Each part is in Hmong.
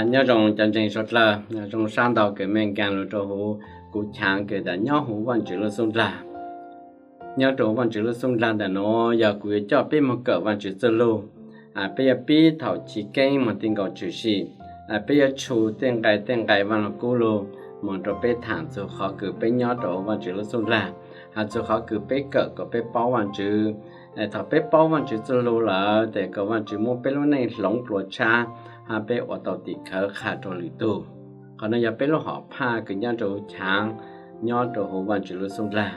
Nyob zoo cov ntseeg suav dlawg, zoo sab ntau kws mej nkaag lug rua huv kuv channel kws tas nyob huv Vaajtswv lub xub ndlag. Nyob rua huv Vaajtswv lub xub ndlag ntawm nuav yog kuv yuav coj peb moog kawm Vaajtswv txuj lug. Peb yuav pib thaum chiv keeb moog ti nkaus tshwm sim. Peb yuav tshu tej nqai tej nqai Vaaj Lug Kub lug moog rua peb thaam txug qhov kws peb nyob rua huv Vaajtswv lub xub ndlag, has txug qhov kws peb kawm kom peb paub Vaajtswv. Thaum peb paub Vaajtswv txuj lug lawm tes kom Vaajtswv muab peb lub neej hloov dlua tshab, hab peb ua tau tim khawv qha rua lwm tug. Qhov nuav yog peb lub hom phaj kws nyob rua huv channel, nyob rua huv Vaajtswv lub xub ndlag.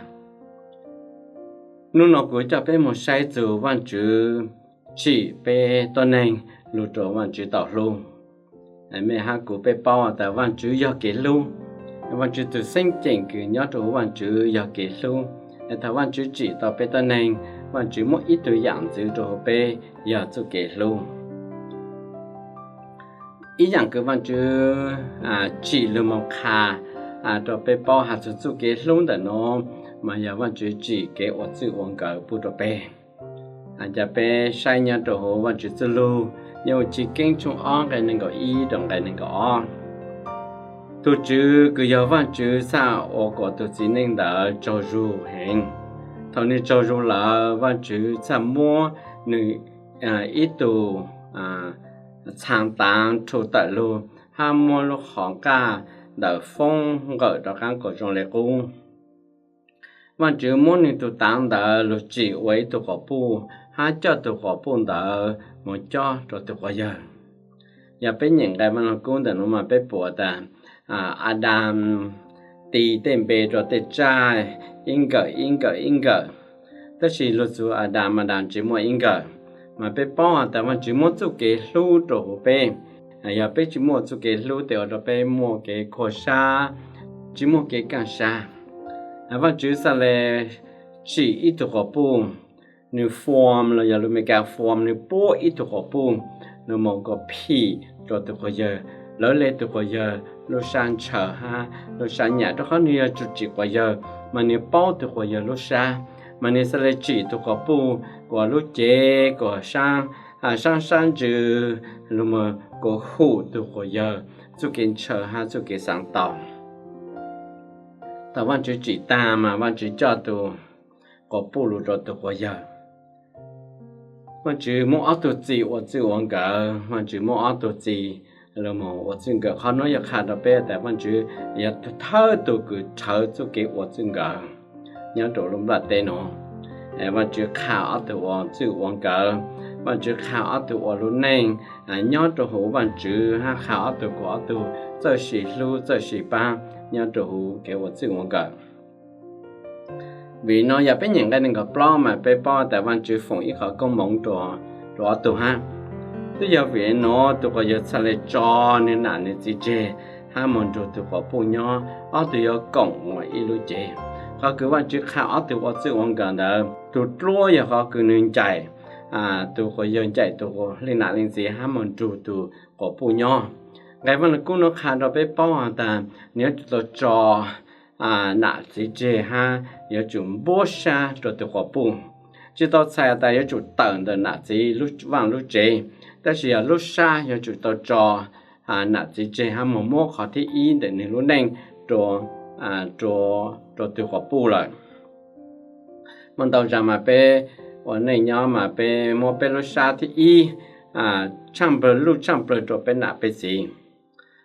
Nub nua kuv coj peb moog saib txug Vaajtswv tsim peb tuab neeg lug rua Vaajtswv tau hlub. Mej hab kuv peb paub tas Vaajtswv yog kev hlub. Vaajtswv tug xeeb ceem kws nyob rua huv Vaajtswv yog kev hlub. Thaum Vaajtswv tsim tau peb tuab neeg, Vaajtswv muab ib tug yaam ntxwv rua huv peb yog txuj kev hlub. Ib yaam kws Vaajtswv tsim lug moog qha rua peb paub has txug txuj kev hlub ntawm nuav, mas yog Vaajtswv tsim kev ua txwj ua nkawm pub rua peb. Ca peb saib nyob rua huv Vaajtswv txuj lug, nyob huv Chiv Keeb tshooj ob nqai neeg nkaum ib rua nqai neeg nkaum ob. Tug Tswv kws yog Vaajtswv txhaj ua kuas tug txiv neej ntawd tsaug zug heev. Thaum nwg tsaug zug lawm, Vaajtswv txhaj muab nwg ib tug txhaa taav rhu tawm lug, hab muab lub qhov nqaj ntawm foob nqawm rov qaab kuas zoo le qub. Vaajtswv muab nwg tug taav ntawd lug tsim ua ib tug quas puj, hab coj tug quas puj ntawd moog cob rua tug quas yawg. Yog peb nyeem nqai Vaaj Lug Kub ntawm nuav mas peb pum tas Adas tis tej npe rua tej tsaj ib nkawm ib nkawm ib nkawm. Tab sis lug txug Adas, Adas tsi muaj ib nkawm, mas peb paub has tas Vaajtswv muab txuj kev hlub rua huv peb. Yog peb tsi muaj txuj kev hlub tes ua rua peb muaj kev khuam sab, tsi muaj kev kaaj sab. Vaajtswv txhaj le tsim ib tug quas puj, nwg form los yog lus Amelikas form, nwg puab ib tug quas puj lug moog kuas phim rua tug quas yawg, lawv le tug quas yawg lub sab ntshaw hab lub sab nyam, rua qhov nwg yog tug tsim quas yawg, mas nwg paub tug quas yawg lub sab, mas nwg txhaj le tsim tug quas puj kuas lub cev kuas saab sab ntsws lug moog kuas hum tug quas yawg txuj kev ntshaw hab txuj kev xaav tau. Thaum Vaajtswv tsim taag mas Vaajtswv coj tug quas puj lug rua tug quas yawg. Vaajtswv muab ob tug txi ua txwj ua nkawm, Vaajtswv muab ob tug txi lug moog ua txwj nkawm. Qhov nuav yog qha rua peb tas Vaajtswv yog thawj tug kws rhawv txuj kev ua txwj nkawm nyob rua lub nplaj teb nuav. Vaajtswv qha ob tug ua txwj ua nkawm, Vaajtswv qha ob tug ua lub neej nyob rua huv Vaajtswv, hab qha ob tug kuas ob tug txawj sis hlub txawj sis paab nyob rua huv kev ua txwj ua nkawm. Vim nuav yog peb nyeem nqai neeg nkaum plaub mas peb paub tas Vaajtswv foom ib qho koob moov rua ob tug hab. Twb yog vim nuav tug quas yawg txhaj le tso nwg nam nwg txiv tseg hab moog nrug tug quas puj nyob, ob tug yuav koom ua ib lub cev. Qhov kws Vaajtswv qha ob tug ua txwj ua nkawm ntawd, tug dluab yog qhov kws nwg ncaim, tug quas yawg ncaim tug leej nam leej txiv hab moog nrug tug quas puj nyob. Nqai Vaaj Lug Kub nuav qha rua peb paub has tas nwg yuav tsum tau tso nam txiv tseg hab yuav tsum npuab sab rua tug quas puj. Tsi tau txhais tas yuav tsum tawm ntawm nam txiv lub vaaj lub tsev, tab sis yog lub sab yuav tsum tau tso nam txiv tseg hab moog muab qhov thib ib ntawm nwg lub neej rua, rua tug quas puj lawm. Muaj ntau zag mas peb ua neej nyob mas peb muab peb lub sab thib ib tshaaj plawg luj tshaaj plawg rua peb nam peb txiv.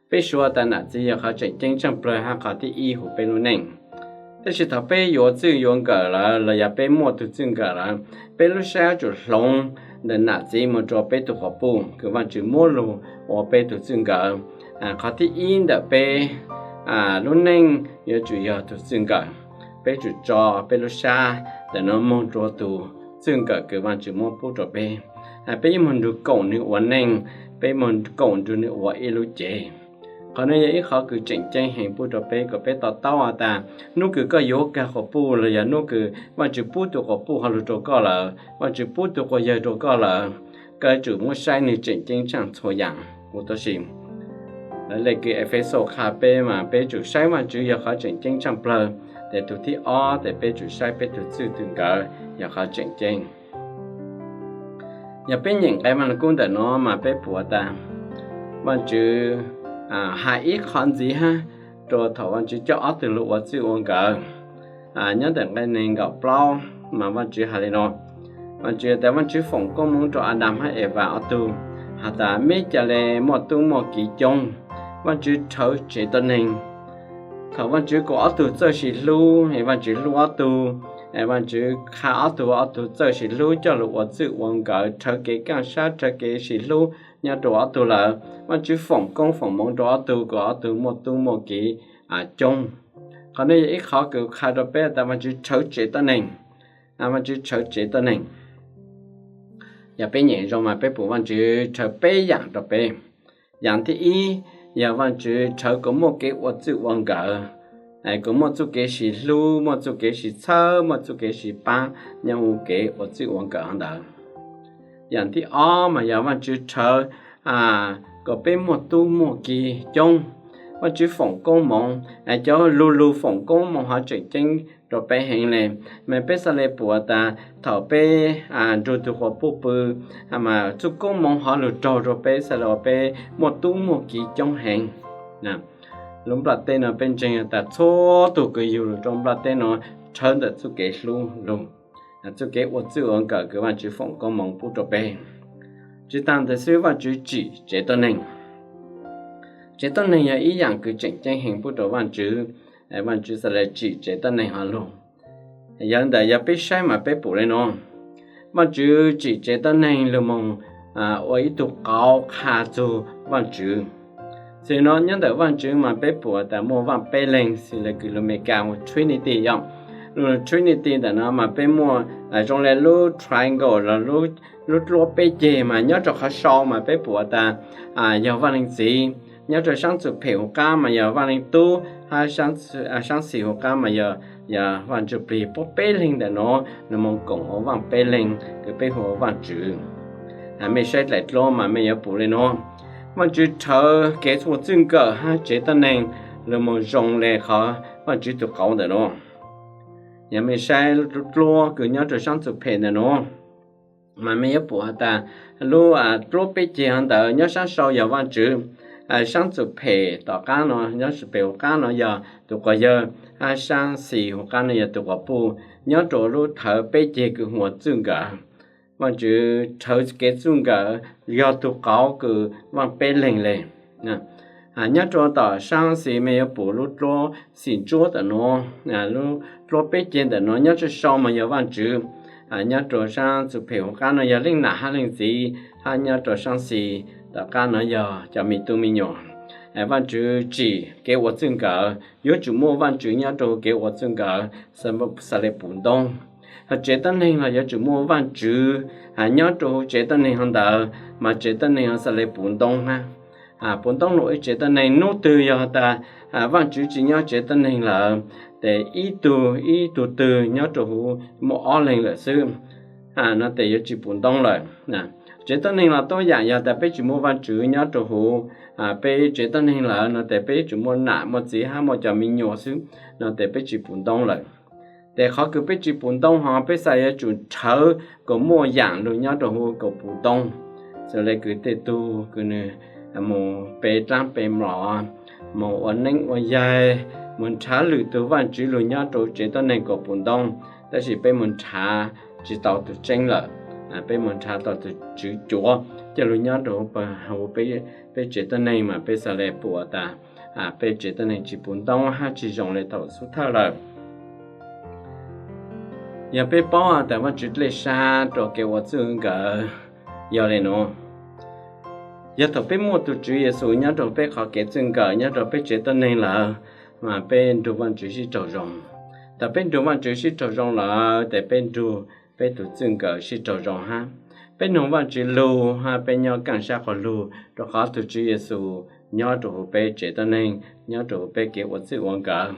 Peb suav tas nam txiv yog qhov tseem ceeb tshaaj plawg hab qhov thib ib huv peb lub neej. Tab sis thaum peb yuav txwj yuav nkawm lawm los yog peb muaj tug txwj nkawm lawm, peb lub sab yuav tsum hloov ntawm nam txiv moog rua peb tug quas puj kws Vaajtswv muab lug ua peb tug txwj nkawm. Qhov thib ib ntawm peb lub neej yuav tsum yog tug txwj nkawm. Peb tsum tso peb lub sab ntawm nuav moog rua tug txwj nkawm kws Vaajtswv muab pub rua peb. Peb yuav moog nrug koom nwg ua neej, peb moog koom nrug nwg ua ib lub cev. Qhov nuav yog ib qhov kws tseem ceeb heev pub rua peb kom peb to taub has tas nub kws koj yuav kag quas puj los yog nub kws Vaajtswv pub tug quas puj hov lug rua koj lawm, Vaajtswv pub tug quas yawg rua koj lawm, koj yuav tsum muab saib nwg tseem ceeb tshaaj txhua yaam huv tuab si. Lawv le kws Efexus qha peb mas peb tsum saib Vaajtswv yog qhov tseem ceeb tshaaj plawg, tes tug thib ob tes peb tsum saib peb tug txwj tug nkawm yog qhov tseem ceeb. Yog peb nyeem nqai Vaaj Lug Kub ntawm nuav mas peb pum tas Vaajtswv hais ib qho ntxiv hab rua thaum Vaajtswv coj ob tug lug ua txwj ua nkawm. Nyob ntawm nqe neeg nkaum plaub mas Vaajtswv has le nuav, Vaajtswv tas Vaaj Tswv foom koob moov rua Adas hab Evas ob tug, has tas meb ca le muaj tub muaj kiv coob. Vaaj Tswv rhawv tsev tuab neeg. Thaum Vaaj Tswv kuas ob tug txawj sib hlub, Vaaj Tswv hlub ob tug, Vaaj Tswv qha ob tug, ob tug txawj sib hlub coj lug ua txwj ua nkawm, rhawv kev kaaj sab, rhawv kev sib hlub nyob rua ob tug lawm. Vaaj Tswv foom koob foom moov rua ob tug kuas ob tug muaj tub muaj kiv coob. Qhov nuav yog ib qhov kws qha rua peb tas Vaaj Tswv rhawv tsev tuab neeg. Vaaj Tswv rhawv tsev tuab neeg. Yog peb nyeem zoo mas peb pum Vaaj Tswv rhawv peb yaam rua peb. Yaam thib ib yog Vaaj Tswv rhawv kuas muaj kev ua txwj ua nkawm, kuas muaj txuj kev sib hlub, muaj txuj kev sib txhawb, muaj txuj kev sib paab nyob huv kev ua txwj ua nkawm hov ntawd. Yaam thib ob mas yog Vaaj Tswv rhawv kuas peb muaj tub muaj kiv coob. Vaaj Tswv foom koob moov, cov lug lug foom koob moov hov tseem ceeb rua peb heev le. Mas peb xaav le pum tas thaum peb nrug tug quas puj pw, mas txuj koob moov hov lug raug rua peb xaav le ua peb muaj tub muaj kiv coob heev. Lub nplaj teb nuav peb ntseeg tas txhua tug kws yug lug rua nplaj teb nuav rhawv ntawm txuj kev hlub lug, txuj kev ua txwj ua nkawm kws Vaaj Tswv foom koob moov pub rua peb. Tsi taag ntawd xwb Vaaj Tswv tsim tsev tuab neeg. Tsev tuab neeg yog ib yaam kws tseem ceeb heev pub rua Vaaj Tswv. Vaaj Tswv xaav le tsim tsev tuab neeg hov lug. Yog le ntawd yog peb saib mas peb pum le nuav, Vaaj Tswv tsim tsev tuab neeg lug moog ua ib tug qauv qha txug Vaaj Tswv. Xws le nuav nyob ntawm Vaaj Tswv mas peb pum tas muaj vaaj peb leeg, xws le kws lug Amelikas hu Trinity yom. Lug Trinity ntawm nuav mas peb muaj zoo le lub triangle los lub dluab peb ceg mas nyob rua qhov sau mas peb pum tas yog Vaaj Leej Txiv, nyob rua saab txum phem huv qaab mas yog Vaaj Leej Tub, hab saab xis huv qaab mas yog, yog Vaaj Ntsuj Plig. Puab peb leeg ntawm nuav lug moog koom ua vaaj peb leeg kws peb hu ua Vaaj Tswv. Mej saib daim dluab mas mej yuav pum le nuav, Vaaj Tswv rhawv kev ua txwj nkawm hab tsev tuab neeg lug moog zoo le qhov Vaaj Tswv tug qauv ntawm nuav. Yog mej saib dluab kws nyob rua saab txum phem ntawm nuav, mas mej yuav pum has tas lub dluab peb ceg hov ntawd nyob saab sau yog Vaaj Tswv, saab txum phem tom qaab no, nyob txum phem huv qaab no yog tug quas yawg, hab saab xis huv qaab no yog tug quas puj. Nyob rua lub thawv peb ceg kws hu ua txwj nkawm, Vaaj Tswv rhawv kev txwj nkawm yog tug qauv kws vaaj peb leeg le. Nyob rua tom saab xis mej yuav pum lub dluab xim ntsuab ntawm nuav, lub dluab peb ceg ntawm nuav nyob saab sau mas yog Vaaj Tswv. Nyob rua saab txum phem huv qaab no yog Leej Nam hab Leej Txiv, hab nyob rua saab xis tom qaab no yog cov me tub me nyuam. Vaaj Tswv tsim kev ua txwj nkawm, yuav tsum muaj Vaaj Tswv nyob rua huv kev ua txwj nkawm, xaav le pum ntoob. Tsev tuab neeg los yuav tsum muaj Vaaj Tswv nyob rua huv tsev tuab neeg hov ntawd, mas tsev tuab neeg xaav le pum ntoob hab. Pum ntoob lug ua tsev tuab neeg, nub twg yog tas Vaaj Tswv tsi nyob tsev tuab neeg lawm, tes ib tug ib tug twg nyob rua huv muaj ob leeg lawm xwb, no tes yuav tsi pum ntoob lawm. Tsev tuab neeg los tuab yaam, yog tas peb tsi muaj Vaaj Tswv nyob rua huv peb tsev tuab neeg lawm no tes peb yuav tsum muaj nam muaj txiv hab muaj cov me nyuam xwb, no tes peb tsi pum ntoob lawm. Tes qhov kws peb tsi pum ntoob hov peb xaav yuav tsum rhawv kuas muaj yaam lug nyob rua huv kuas pum ntoob. Xws le kws tej tug kws nwg moog pe dlaab pe mlom, moog ua neeb ua yaig, moog nrhav lwm tug vaaj tswv lug nyob rua tsev tuab neeg kuas pum ntoob, tab sis peb moog nrhav tsi tau tug tseeb lawm. Peb moog nrhav tau tug tswv cuav coj lug nyob rua huv peb tsev tuab neeg mas peb xaav le pum tas peb tsev tuab neeg tsi pum ntoob hab tsi zoo le thaum xub thawj lawm. Yog peb paub tas Vaajtswv dlej sab rua kev ua txwj nkawm yog le nuav, yog thaum peb muaj tug Tswv Yexus nyob rua peb qhov kev txwj nkawm nyob rua peb tsev tuab neeg lawm, mas peb nrug Vaajtswv sib raug zoo. Thaum peb nrug Vaajtswv sib raug zoo lawm tes peb nrug peb tug txwj nkawm sib raug zoo hab. Peb noog Vaajtswv lug hab peb nyob kaaj sab quas lug rua qhov tug Tswv Yexus nyob rua huv peb tsev tuab neeg, nyob rua huv peb kev ua txwj ua nkawm.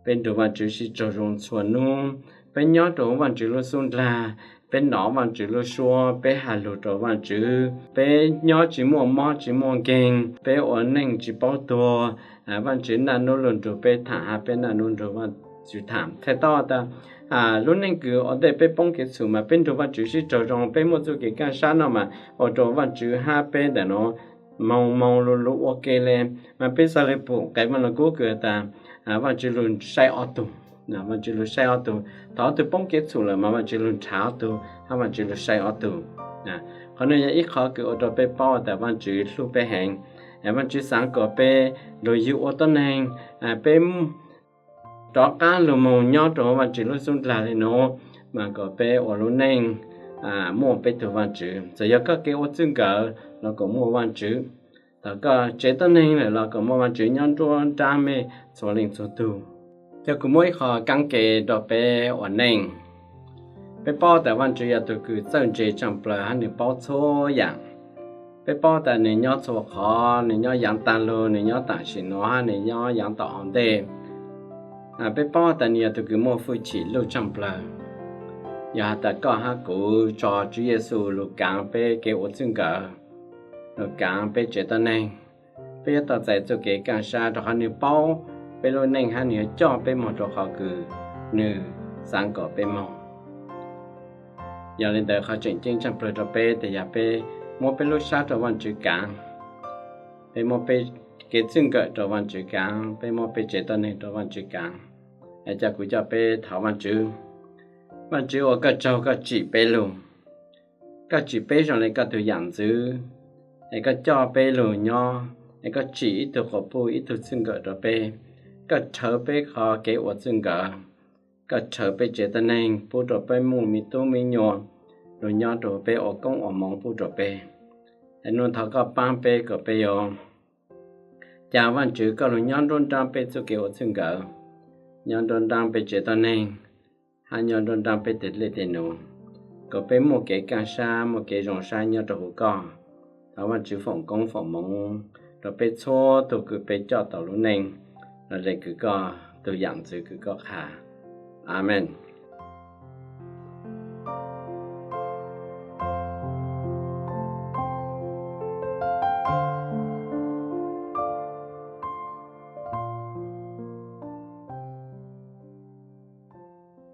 Peb nrug Vaajtswv sib raug zoo txhua nub, peb nyob rua huv Vaajtswv lub xub ndlag, peb nov Vaajtswv lub suab, peb has lug rua Vaajtswv, peb nyob tsi muaj mob tsi muaj nkeeg, peb ua neej tsi paub tuag. Vaajtswv naj nub lug nrug peb thaam hab peb naj nub nrug Vaajtswv thaam. Txhais tau tas lub neej kws ua ntej peb poob kev txhum mas peb nrug Vaajtswv sib raug zoo, peb muaj txuj kev kaaj sab no mas ua rua Vaajtswv hab peb ntawm nuav moos moos lug lug ua ke le, mas peb xaav le pum nqe Vaaj Lug Kub kws tas Vaajtswv lug saib ob tug. Vaajtswv lug saib ob tug, thaus ob tug poob kev txhum lawm mas Vaajtswv lug nrhav ob tug hab Vaajtswv lug saib ob tug. Qhov nuav yog ib qhov kws ua rua peb paub tas Vaajtswv hlub peb heev. Vaajtswv xaav kom peb lug yug ua tuab neeg, peb rov qaab lug moog nyob rua Vaajtswv lub xub dlag le nuav, mas kom peb ua lub neej muaj peb tug Vaajtswv. Txawm yog koj kev ua txwj nkawm los kom muaj Vaajtswv. Thaus koj tsev tuab neeg lawm los kom muaj Vaajtswv nyob nruab nraab mej txhua leej txhua tug. Coj kuv muab ib qho kaab ke rua peb ua neej. Peb paub tas Vaajtswv yog tug kws txawj ntse tsaaj plawg hab nwg paub txhua yaam. Peb paub tas nwg nyob txhua qhov, nwg nyob yaav taag lug, nwg nyob taam sim nuav hab nwg nyob yaav tom ua ntej. Peb paub tas nwg yog tug kws muaj fwj chim luj tsaaj plawg. Yog has tas koj hab kuv tso Tswv Yexus lug kaav peb kev ua txwj nkawm, lug kaav peb tsev tuab neeg, peb yuav tau txais txuj kev kaaj sab rua qhov nwg paub peb lub neej hab nwg yuav coj peb moog rua qhov kws nwg xaav kom peb moog. Yog le ntawd qhov tseem ceeb tsaaj plawg rua peb tas yog peb muab peb lub sab rua Vaajtswv kaav, peb muab peb kev txwj nkawm rua Vaajtswv kaav, peb muab peb tsev tuab neeg rua Vaajtswv kaav. Es coj kuv coj peb thov Vaajtswv. Vaajtswv ua koj tsaug koj tsim peb lug, koj tsim peb zoo le koj tug yaam ntxwv, es koj coj peb lug nyob, es koj tsim ib tug quas puj ib tug txwj nkawm rua peb, koj rhawv peb qhov kev ua txwj nkawm, koj rhawv peb tsev tuab neeg pub rua peb muaj me tub me nyuam lug nyob rua peb ua koob ua moov pub rua peb. Es nuav thov koj paab peb kom peb yuav ca Vaajtswv koj lug nyob nruab nraab peb txuj kev ua txwj nkawm, nyob nruab nraab peb tsev tuab neeg, hab nyob nruab nraab peb teg dlej teg num, kom peb muaj kev kaaj sab muaj kev zoo sab nyob rua huv koj. Thov Vaajtswv foom koob foom moov rua peb txhua tug kws peb coj tau lub neej lug le kws koj tug yaam ntxwv kws koj qha. Amees.